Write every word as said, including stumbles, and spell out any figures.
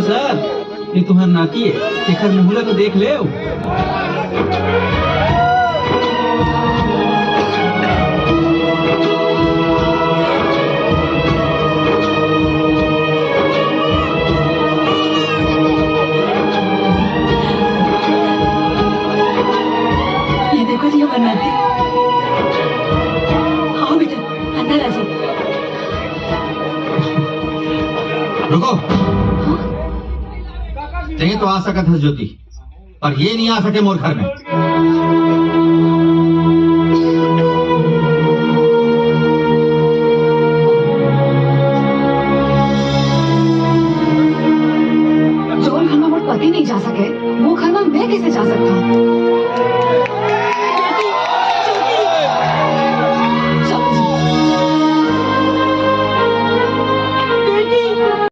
Sir, ये तुम्हार नाती है, एकर मुंह ला तो देख ले। ये देखो जी, हमार नाती। आओ बेटा, अंदर आ जाओ। रुको। हाँ? ते तो आ सकत हस ज्योति, पर ये नहीं आ सके मोर घर में। जोन घर में मोर पति नहीं जा सके, वो घर में मैं कैसे जा सकता हूँ?